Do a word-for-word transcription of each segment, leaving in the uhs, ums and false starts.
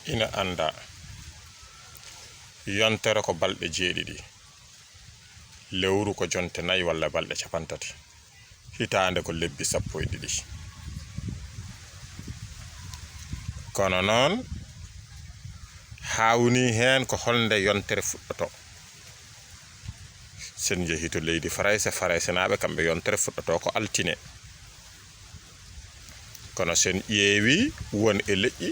Ina anndaa, yontere ko balɗe jeeɗiɗi, lewru ko jonte nayi walla balɗe capantati, hitaande ko lebbi sappo e ɗiɗi. Kono noon, haawnii heen ko holnde yontere fuɗɗotoo. Sen njehii to leydi Farayse, Faraysenaaɓe kamɓe yontere fuɗɗotoo ko altine. Kono sen ƴeewi won e leƴƴi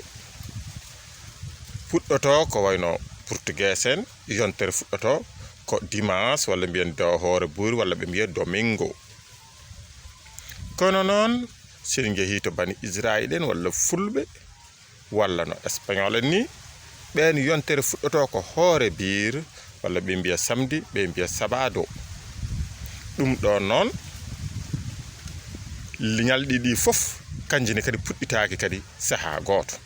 puɗɗoto ko wayno Portugees en, yontere fuɗɗoto ko dimanche walla mbiyen do hoore buuri walla ɓe mbiya domingo. Kono noon sen njehii to bani Israayil en walla fulɓe walla no espagnol en ni, ɓeen yontere fuɗɗoto ko hoore biir walla ɓe mbiya samedi, ɓe mbiya sabado. Ɗum ɗo noon, ñalɗi ɗi fof kanji ne kadi puɗɗitaaki kadi sahaa gooto.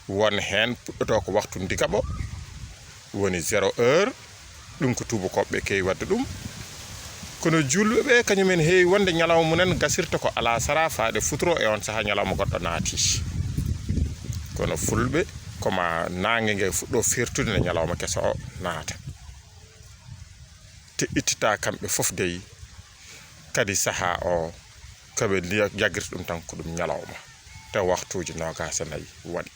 Won heen puɗɗoto ko waktu ndigaɓo, woni zéro heure, ɗum ko tuubakooɓe keewi waɗde ɗum. Kono juulɓe ɓe kañumen heewi wonde ñalawma mumen gasirta ko alasara faade futuro, e on sahaa ñalawma goɗɗo naati. Kono fulɓe ko ma naange nge fuɗɗo fertude nde ñalawma keso o naata. Te ittita kamɓe fof dey, kadi sahaa o ko ɓe liya-, jaggirta ɗum tan ko ɗum ñalawma, te waktuuji noogaas e nayi waɗi.